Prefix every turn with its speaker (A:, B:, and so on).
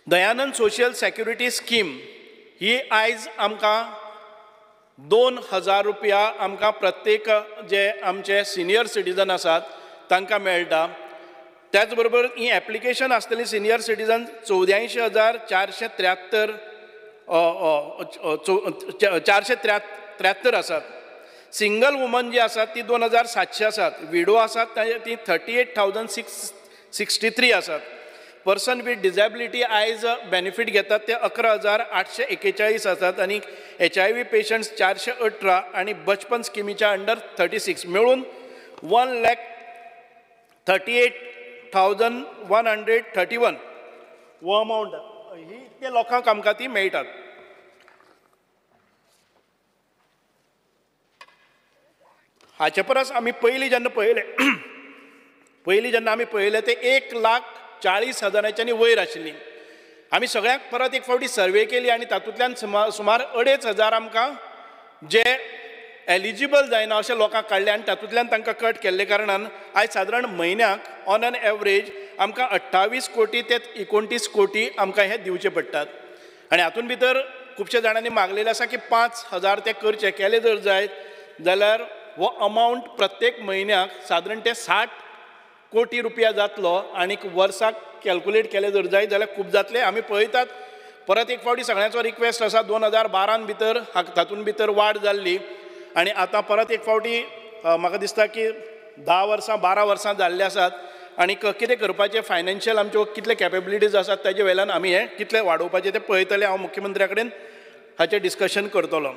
A: Dayanand social security scheme ही आयज आमकां 2000 रुपया आमकां प्रत्येक जे आमचे सिनियर सिटीजन आसात तांकां मेळटा. त्याच बरोबर ही एप्लिकेशन आसतली सिनियर सिटीजन 84,473 473 आसात. सिंगल वुमन जी आसात ती 2,700 आसात. विडो आसात ती 38,663 आसात. पर्सन विथ डिजेबिलिटी आयज बेनिफीट घेतात ते 11,841 आसात आनी HIV patients 418 आनी बचपन स्किमीच्या अंडर 36 मेळून 1,38,131 हो अमावंट ही इतले लोकांक आमकां ती मेळटात. हाचे परस आमी पयलीं जेन्ना पळयलें ते 1,40,000 वयर आशिल्ली. आमी सगळ्यांक परत एक फावटी सर्वे केली आनी तातूंतल्यान सुमार 2,500 आमकां जे एलिजिबल जायना अशे लोकांक काडले आनी तातूंतल्यान तांकां कट केल्ले कारणान आयज सादारण म्हयन्याक ऑन एन एवरेज आमकां 28 कोटी ते 29 कोटी आमकां हे दिवचे पडटात. आनी हातूंत भितर खुबशे जाणांनी मागलेलें आसा की 5,000 ते करचे केले जर जायत जाल्यार हो अमावंट प्रत्येक म्हयन्याक सादारण ते 60 कोटी रुपया जातलो आनी वर्साक कॅल्कुलेट केले जर जायत जाल्यार खूब जातले. आमी पळयतात परत एक फावटी सगळ्यांचो रिक्वेस्ट आसा 2012 भितर तातूंत भितर वाड जाल्ली आनी आतां परत एक फावटी म्हाका दिसता की 10 वर्सां 12 वर्सां जाल्ले आसात आनी कितें करपाचें फायनान्शियल आमच्यो कितले कॅपेबिलिटीज आसात ताजे वेल्यान आमी हें कितलें वाडोवपाचें तें पळयतले. हांव मुख्यमंत्र्या कडेन हाचें डिस्कशन करतलो.